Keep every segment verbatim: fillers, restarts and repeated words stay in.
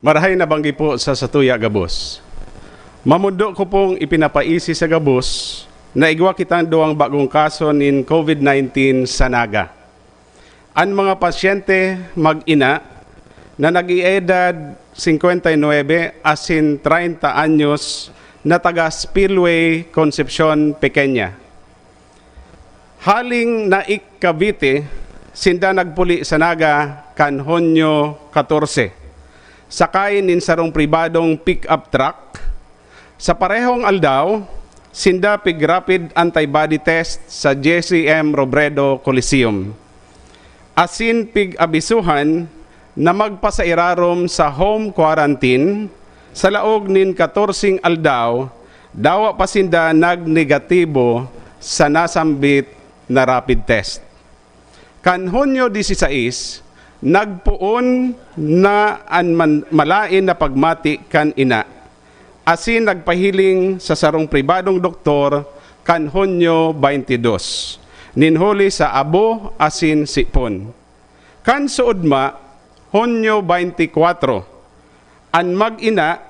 Marahay na banggi po sa satuya gabos. Mamundo ko pong ipinapaisi sa gabos na igwa kitang duwang bagong kaso nin COVID nineteen sa Naga. An mga pasyente mag-ina na nag-iedad singkwenta y nuebe asin treinta anyos na taga Spillway, Concepcion Pequeña. Haling Naic, Cavite, sinda nagpuli sa Naga kan Hunyo katorse, sakay nin sarong pribadong pick-up truck. Sa parehong aldaw, sinda pig-rapid antibody test sa J C M Robredo Coliseum, asin pig-abisuhan na magpasairarom sa home quarantine sa laog nin katorseng aldaw, dawa pa sinda nagnegatibo sa nasambit na rapid test. Kan Hunyo disisais, nagpoon na an man-, malaen na pagmati kan ina, asin nagpahiling sa sarong pribadong doktor kan Hunyo baynte dos, nin huli sa abo asin sipon. Kan suodma, Hunyo baynte kwatro, an mag-ina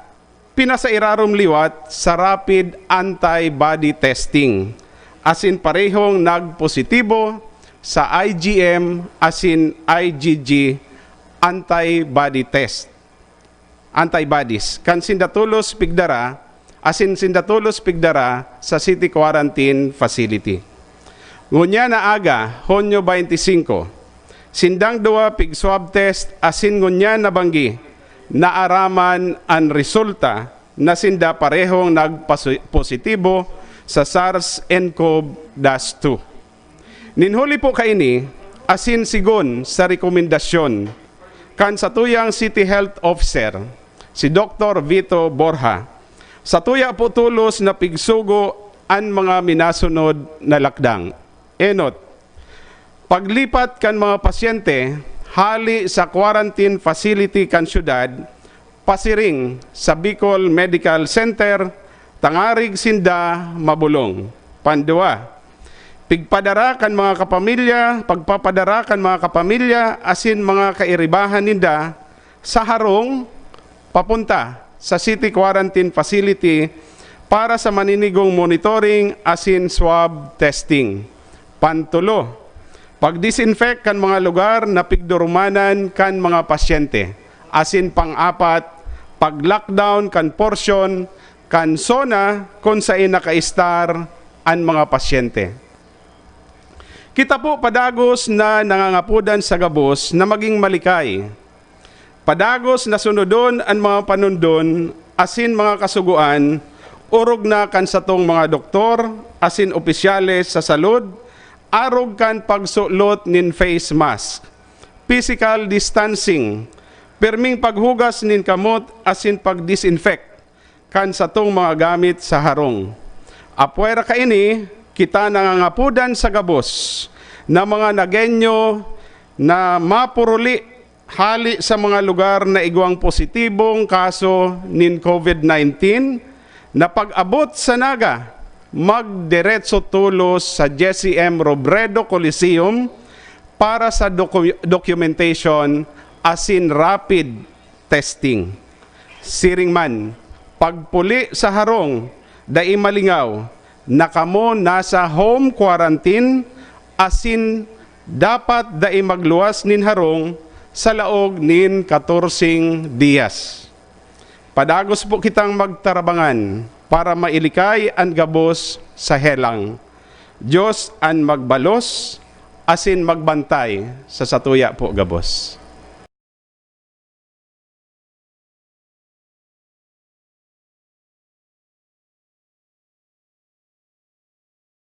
pinasairarom liwat sa rapid antibody testing, asin parehong nagpositibo sa I G M asin I G G antibody test, antibodies, kan sinda tolos pigdara, asin sinda tolos pigdara sa city quarantine facility. Ngunyan na aga, Hunyo baynte singko, sindang duwa pig-swab test asin ngunyan na banggi, naaraman an resulta na sinda parehong nagpositibo sa SARS-CoV two. Nin huli po kaini, asin sigon sa rekomendasyon kan satuyang City Health Officer, si Doktor Vito Borja, satuya po tolos na pigsugo an mga minasunod na lakdang. Enot, paglipat kan mga pasyente hale sa quarantine facility kan syudad pasiring sa Bicol Medical Center, tangarig sinda mabolong. Pandua, pigpadara kan mga kapamilya, pagpapadara kan mga kapamilya asin mga kairibahan ninda sa harong papunta sa city quarantine facility para sa maninigong monitoring asin swab testing. Pantulo, pag-disinfect kan mga lugar na pigdurumanan kan mga pasyente, asin pang-apat, pag-lockdown kan porsyon kan zona kun saen nakaistar an mga pasyente. Kita po padagos na nangangapodan sa gabos na maging malikay. Padagos na sunodon an mga panundon asin mga kasugoan, orog na kan satong mga doktor asin opisyales sa salud, arog kan pagsulot nin face mask, physical distancing, pirming paghugas nin kamot asin pag-disinfect kan satong mga gamit sa harong. Apwera kaini, kita nangangapodan sa gabos na mga Nagueño na mapuruli hale sa mga lugar na igwang positibong kaso nin COVID nineteen na pag-abot sa Naga, magdiretso tolos sa J C M Robredo Coliseum para sa docu-, documentation asin rapid testing. Siring man, pagpuli sa harong, dai malingaw na kamo nasa home quarantine asin dapat dai magluwas nin harong sa laog nin katorseng diyas. Padagos po kitang magtarabangan para mailikay an gabos sa helang. Dios an magbalos asin magbantay sa satuya po gabos.